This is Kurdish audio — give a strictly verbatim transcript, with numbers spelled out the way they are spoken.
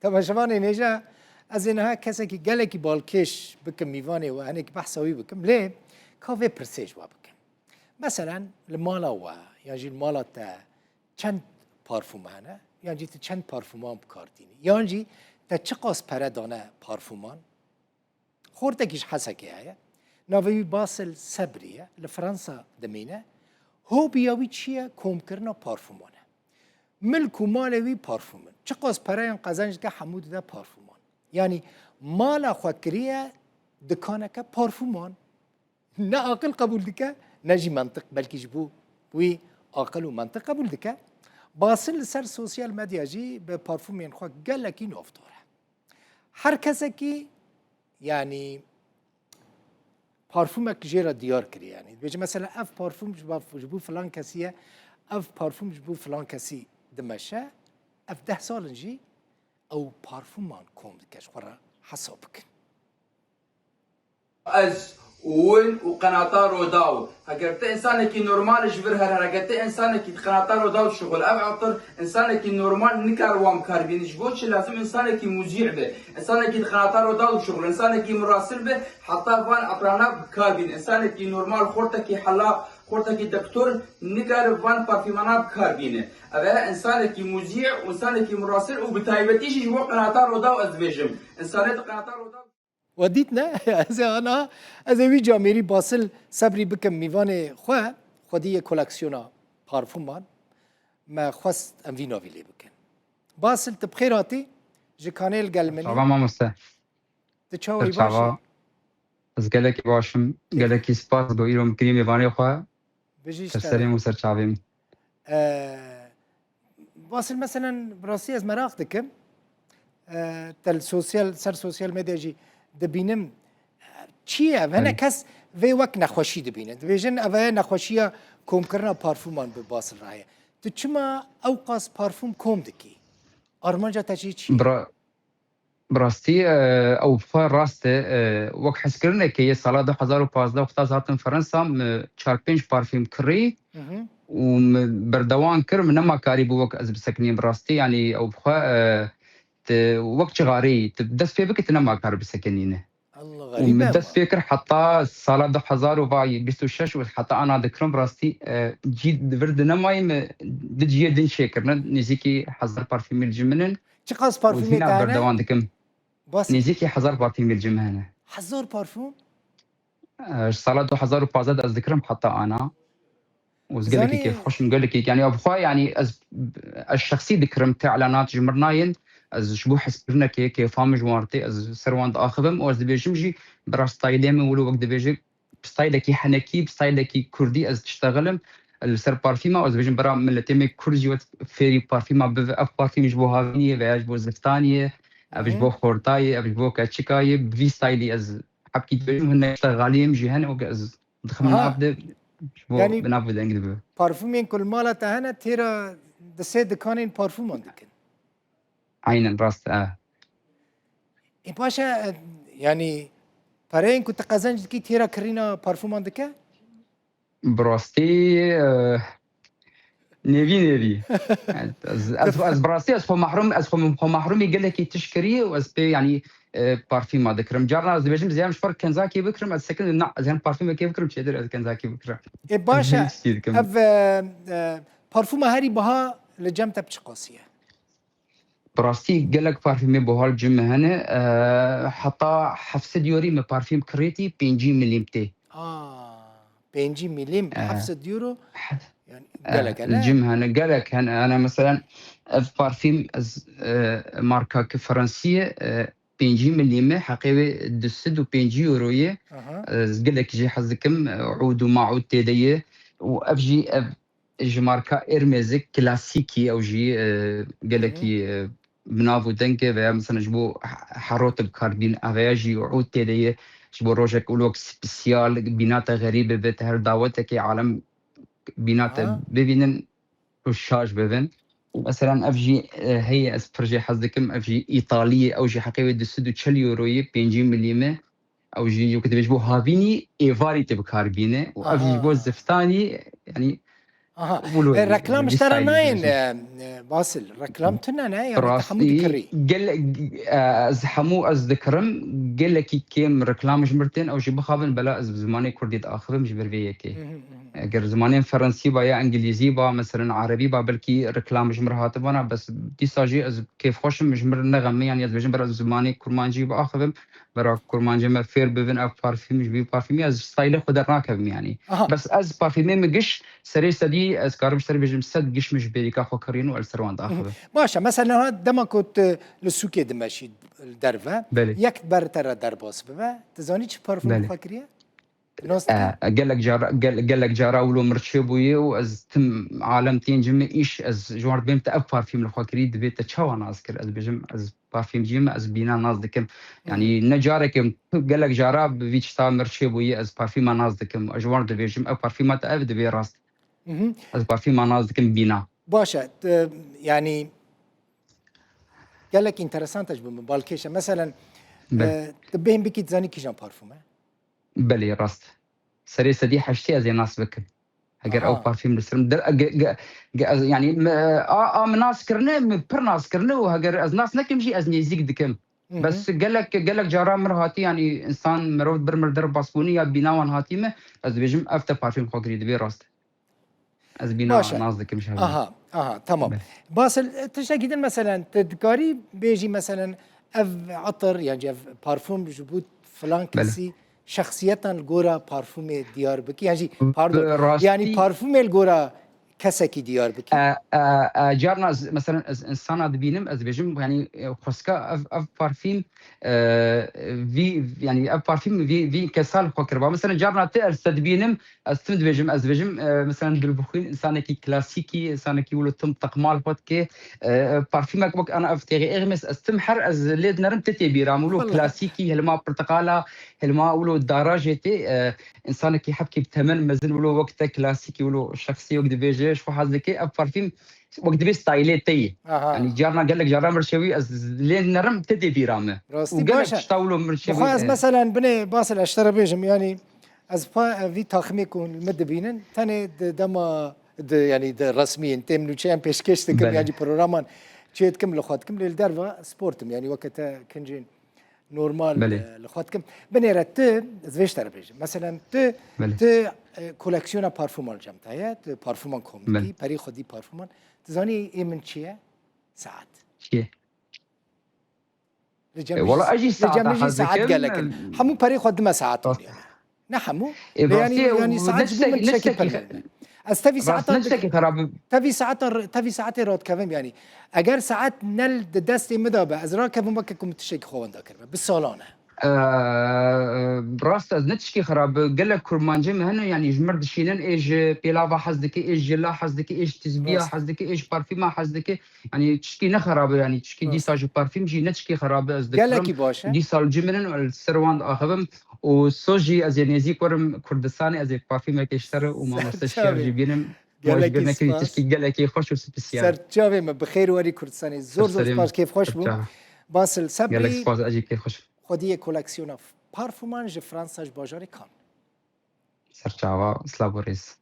Temaşevanên hêja, ez ê niha kesekî gelekî balkêş bikim mîvanê we, hinekî behsa wî bikim. Lê ka vê pirsê ji we bikim. Meselen, li mala we, yan jî li mala te çend parfûm hene, yan jî tu çend parfûman bi kar tînî? Yan jî te çiqas pere dane parfûman? Xortekî ji Hesekê heye. Navê wî Basil Sebrî ye. Li Fransa dimîne. Hobiya wî çi ye? Komkirina parfûman e. Milk û malê wî parfûm in. Çiqas pereyan qezenc dike, hemû dide parfûman. Yanî mala xwe kiriye dikaneke parfûman. Ne aqil qebûl dike, ne jî mentiq. Belkî ji bo wî aqil û mentiq qebûl dike. Basil li ser sosyal medya jî bi parfûmên xwe gelekî navdar e. Her kesekî, yanî, parfûmek jê re diyar kiriye. Yanî dibêje, mesela, ev parfûm ji ba-, ji bo filan kesî ye, ev parfûm ji bo filan kesî dimeşe, ev deh sal in jî ew parfûman kom dike, ji xwe re hesab bikin. Ez û win û qenata Rodaw. Heger tu insanekî normal ji vir here, heger tu insanekî di qenata Rodaw dişuxul, ev etir insanekî normal nikare wan bi kar bîne. Ji bo çi lazim insanekî muzî be? Insanekî di qenata Rodaw dişuxul, insanekî murasil be, heta van etirana bi kar bîne. Insanekî normal, xortekî hela, xortekî doktor nikare van parfîmana bi kar bîne. Ev e insanekî muzî û insanekî murasil û bi taybetî jî ji bo qenata Rodaw ez dibêjim. Însanê di qenata Rodaw We dît ne? Ez ê ana, ez ê wî camêrî Basil Sebrî bikim mîvanê xwe, xwedî yê koleksiyona parfûman. Me xwest em vî navî lê bikin. Basil, tu bi xêr hatî ji kanê li gel min î. Çava mamoste. Tu çawa yî, baş î? Çava. Ez gelekî baş im. Gelekî spas bo îro min kirî mêvanê xwe. Bijî ji te re. Ser serê min û ser çavê min. Ee, Basil, meselen, bi rastî ez meraq dikim. Ee, te li sosyal, ser sosyal medya jî dibînim. Ee, çi ye? Hinek kes vê wek nexweşî dibînin. Dibêjin, ev e nexweşiya komkirina parfûman bi Basil re heye. Tu çima ewqas parfûm kom dikî? Armanca te jî çi ye? Bira-, Bi rastî, e, ew bi xwe rast e, e, wek hezkirinekê yê sala du hezar û pazdeh wexta ez hatim Fransa, min çar pênc parfîm kirî û min berdewam kir, min nema karîbû wek ez bisekinîm bi rastî, yanî ew bi xwe, e, tu wek cixareyî, tu dest pê bikî, tu nema kar bisekinîne. Û min dest pê kir heta sala du hezar û bîst û şeş û heta ana dikirim bi rastî, e, cî di vir dinemayî, min di ciyê din çêkirine, nêzîkî hezar parfîmê li cî min in. Çiqas parfîmê te hene? Berdewam dikim. Nêzîkî hezar parfîmê li cî min hene. Hezar parfûm? Ji sala du hezar û pazdeh de ez dikirim heta ana. Û ez gelekî kêfxweş im, gelekî, yanî, ev xwe, yanî, ez, ez şexsî dikirim, ti îlanat ji min nayên, ez ji bo hezkirinekê kêfa min ji wan tê, ez ser wan diaxivim û ez dibêjim jî, bi rast stayilê min wilo wek dibêje, bi stayilekî henekî, bi stayilekî kurdî ez diştexilim, li ser parfîma, ez dibêjim, bira miletê me kurd jî wet fêrî parfîma bibe, ev parfîm ji bo havînî ye veya ji bo ziftanî ye, ev ji bo xortayê, ev ji bo keçikayê, bi vî stayilî ez hebkî dibêjim, hûn ne işte xaliyê min jî hene, wek ez dixim nav de, ji bo bi nav deng dibe. Parfûmên ku li mala te hene, têra di sê dikanên parfûman dikin. Aynen, rast e. Ê, baş e, e, yanî pereyên ku tu qezenc dikî têra kirîna parfûman dike? Bi rastî, e, nêvî nêvî. Yani, ez, ez, ez bi rastî ez xwe mahrum, ez xwe, xwe mahrumî gelekî tişt kirî û ez pê, yanî, e, parfîma dikirim. Carna ez dibêjim, ez ê em ji xwe re kenzakî bikirim, ez sekin, na, ez ê em parfîmekê bikirim, çêtir ez kenzakî bikirim. Ê, baş e, ev, e, e, parfûma herî biha li cem te bi çi qasî ye? Bi rastî gelek parfîmê biha li cem min hene. E, heta heft sed yorî min parfîm kirêtî, pêncî milîm tê. A, pêncî milîm, e, heft sed euro. He-, yani, e, gelek hene. Li cem hene, gelek hene. Yani, meselen, ev parfîm ez, e, marka ki Fransî ye, e, pêncî milîm e, heqê wê du sed û pêncî euro ye. Aha. Ez gelek jî hez dikim, e, ûd û maûd tê de ye. Û ev jî, ev ji marka Hermès e, klasîkî, ew jî, e, gelekî, e, bi nav û deng e veya mesela ji bo he-, herot bi kar dibîn, ev ya jî ûd tê de ye, ji bo rojek û lok spesiyal, bîna te xerîb bibe, te her dawetekê alem bîna te bibînin û şaş bibin. Û mesela ev jî, e, heye, ez pir jê hez dikim, ev jî Îtalî ye, ew jî heqê wê du sed û çel euro ye, pêncî milîm e. Ew jî, wek dibêje, bo havînî êvarî tê bi kar bîne û ev jî ji bo ziftanî, yanî, Aha. E, reklam ji te re nayên, e, e, Basil. Reklam tune ne? Yani te hemû dikirî. Gel-, e, ez hemû ez dikirim. Gelekî kêm reklam ji mir tên, ew jî bixabin, bela ez bi zimanê kurdî diaxivim ji ber vê yekê. Hı hı, hı hı. Eger zimanên ferensî ba ya îngilîzî ba, meselen erebî ba, belkî reklam ji mir hatibana, bes dîsa jî ez kêfxweş im, ji mir nexemî, yani ez bêjim bera zimanê kurmancî biaxivim, bera kurmancê me fêr bibin, ev parfîm ji vî parfîmî ez ji stayîlê xwe dernakevim yani. Aha. Bes ez parfîmê min giş serê sedî, ez karim ji te re bêjim sed giş min ji bêrîka xwe kirîn û ez li ser wan diaxivim. Baş e, mesela niha dema ku tu li sûkê dimeşî li derve, belê, yek ber te re derbas bibe, tu zanî çi parfûm, belê, xwe kiriye? Nas dikî? E, gelek cara, gel-, gelek cara wilo mir çêbûye û ez tim alem tên cim îş, ez ji wan re dibêm te ev parfîm li xwe kirî, divê te çawa nas kir? Ez dibêjim, ez parfîmcî me, ez bîna nas dikim. Hı hı. Yani ne carekê, gelek cara bi vî tişta mir çêbûye, ez parfîma nas dikim. Ez ji wan re dibêjim, ev parfîma te ev divê rast. Hı hı. Ez parfîma nas dikim bîna. Baş e, tu, yani gelek înteresan e ji bo min, balkêş e. Meselen, belê, e, tu bêhn bikî, tu zanî kîjan parfûm e? Belê, rast. Serê sedî heştê ez ê nas bikim. Heger ew, aha, parfîm li ser min der, ge-, ge-, ge-, ez, yanî, me, a, a min nas kirine, min pir nas kirine û heger ez nas nekim jî ez nêzîk dikim. Hı hı. Bes gelek, gelek cara mir hatî, yanî, însan, mirov bir mir derbas bûnî ya bîna wan hatî me, ez dibêjim, ev te parfîm xwe kirî, divê rast. Ez bîna, baş e, nas dikim ji hev re. Aha, aha, tamam. Belê. Basil, e, tiştekî din, meselen, tu dikarî bêjî, meselen, ev etir, yan jî ev parfûm ji bo filan, belê, kesî, şexsiyetan li gora parfûmê diyar bikî? Yan jî, pardon, bi rastî, yanî parfûmê li gora kesekî diyar bikî? E, e, e, carna ez, meselen, ez insana dibînim, ez dibêjim, yanî, e, xweska ev, ev parfîm, e, vî, yanî ev parfîm vî, vî kesa li xwe kiriba. Meselen, carna te ez te dibînim, ez tim dibêjim, ez dibêjim, e, meselen, Dilbixwîn, insanekî klasîkî, insanekî wilo tim teqma li xwe dike. E, parfîmek wek ana ev têxê Hermès, ez tim her ez lê dinerim, te tê bîra min. Wilo, wele, klasîkî, hilma pirtiqala, hilma wilo darajê tê, e, insanekî hebkî bi temen mezin, wilo wek te klasîkî, wilo şexsî wek dibêje, ji xwe hez dike. Ev parfîm wek dibê stayîlê te yî. Aha. Yanî carna gelek cara mir çêbû, ez lê dinerim, te tê bîra min. Rastî, û gelek, baş e, tişta wilo mir çêbû, xwe ez, e, meselen binê Basil, ez ji te re bêjim, yanî ez pa-, vî taximê ku min dibînin, tenê di dema, di, yanî di resmiyên têm nûçeyan pêşkêş dikim, belê, yan jî programan çê dikim, li xwe dikim, lê li derva sport im, yanî weke te kincên normal, belê, e, li xwe dikim. Binêre tu, ez vê ji te re bêjim. Meselen tu, belê, tu, e, koleksiyona parfûman li cem te heye, tu parfûman kom dikî, belê, perê xwedî parfûman. Tu zanî ê min çi ye? Saet. Çi ye? Li cem, e, min jî, wala ez jî, li cem saeta min jî hez saet dikim, gelek in. E, hemû perê xwe dime saetan, rast, yani. Ne hemû. E, lê rastî, yanî, yanî û saet ne ji bo min tiştekî, ne tiştekî pir xe-, girîng e. Ez tevî, rast, saetan ne di-, tiştekî xerab e. Tevî saetan, tevî saetê radikevim, yanî. Eger saet ne di destê min de be, ez rakevim weke ku min tiştekî xwe wenda kiribe. Bi salan e. E, rast, ez ne tişkî xerab e. Gelek kurmancê min hene, yanî ji mir dişînin, ê ji pêlava hez dike, ê ji jila hez dike, ê ji tizbiya, rast, hez dike, ê ji parfîma hez dike. Yanî tişkî ne xerab e, yanî tişkî, rast, dîsa ji parfîm jî ne tişkî xerab e, ez dikirim. Gelekî baş e. Dîsa li cim in, li ser wan diaxivim û soz jî ez ê nêzîk werim Kurdistanê, ez ê parfîmekê ji te re û mamoste Şêr jî bînim. Gelekî spas. Tişkî gelekî xweş û spesiyal. Ser çavê me, bi xêr werî Kurdistanê. Zor, zor spas, kêfxweş bû. Basil Sebrî, gelek spas, ez jî kêfxweş. Xwediyê koleksiyona parfûman ji Fransa, ji bajarê Kan. Serçava, silav û rêz.